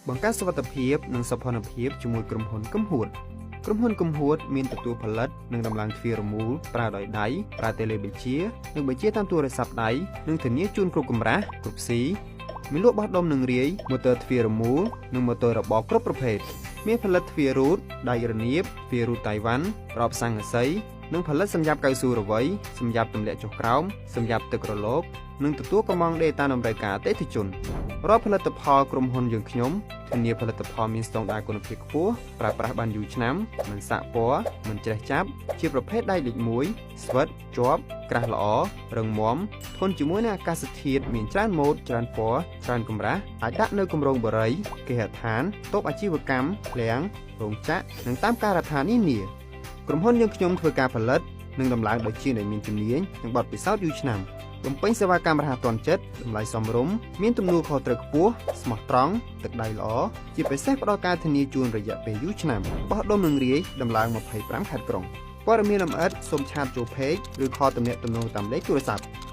បង្កើតសុវត្ថិភាពនិងសោភ័ណភាពជាមួយក្រុមហ៊ុនកឹមហួតក្រុមហ៊ុនកឹមហួតមានទទួលផលិតនិងដំឡើងទ្វាររមូលប្រើដោយដៃប្រើតេឡេបញ្ជានិងបញ្ជាតាមទូរស័ព្ទដៃនិងធានាជូនគ្រប់កម្រាស់គ្រប់ស៊ីមានលក់បោះដុំនិងរាយម៉ូទ័រទ្វាររមូលនិងម៉ូទ័ររបរគ្រប់ប្រភេទមានផលិតទ្វាររូតដៃរនៀបទ្វាររូតតៃវ៉ាន់ប្រអប់ស័ង្កសីនិងផលិតសម្រាប់កៅស៊ូរវៃសម្រាប់ទម្លាក់ចុះក្រោមសម្រាប់ទឹករលកនិងទទួលកម្ម៉ង់ដេរតាមតម្រូវការអតិថិជនរាល់ផលិតផលក្រុមហ៊ុនយើងខ្ញុំធានាផលិតផលមានស្តង់ដារគុណភាពខ្ពស់ប្រើប្រាស់បានយូរឆ្នាំមិនសាកពណ៌មិនច្រេះចាប់ជាប្រភេទដែកលេខ1ស្វិតជាប់ក្រាស់ល្អរឹងមាំធន់ជាមួយនឹងអាកាសធាតុមានច្រើនម៉ូដច្រើនពណ៌ច្រើនកម្រាស់អាចដាក់នៅគម្រោងបុរីគេហដ្ឋានតូបអាជីវកម្មឃ្លាំងរោងចក្រនិងតាមការដ្ឋាននានាក្រុមហ៊ុនយើងខ្ញុំធ្វើការផលិតនិងដំឡើងដោយជាងដែលមានជំនាញនិងបទពិសោធន៍យូរឆ្នាំបំពេញសេវាកម្មរហ័សទាន់ចិត្តតម្លៃសមរម្យមានទំនួលខុសត្រូវខ្ពស់ស្មោះត្រង់ទឹកដៃល្អជាពិសេសផ្ដល់ការធានាជូនរយៈពេលយូរឆ្នាំបោះដុំនិងរាយដំឡើង25ខេត្តក្រុងព័ត៌មានលម្អិតសូម chat ចូល page ឬ call ទំនាក់ទំនងតាមលេខទូរស័ព្ទ។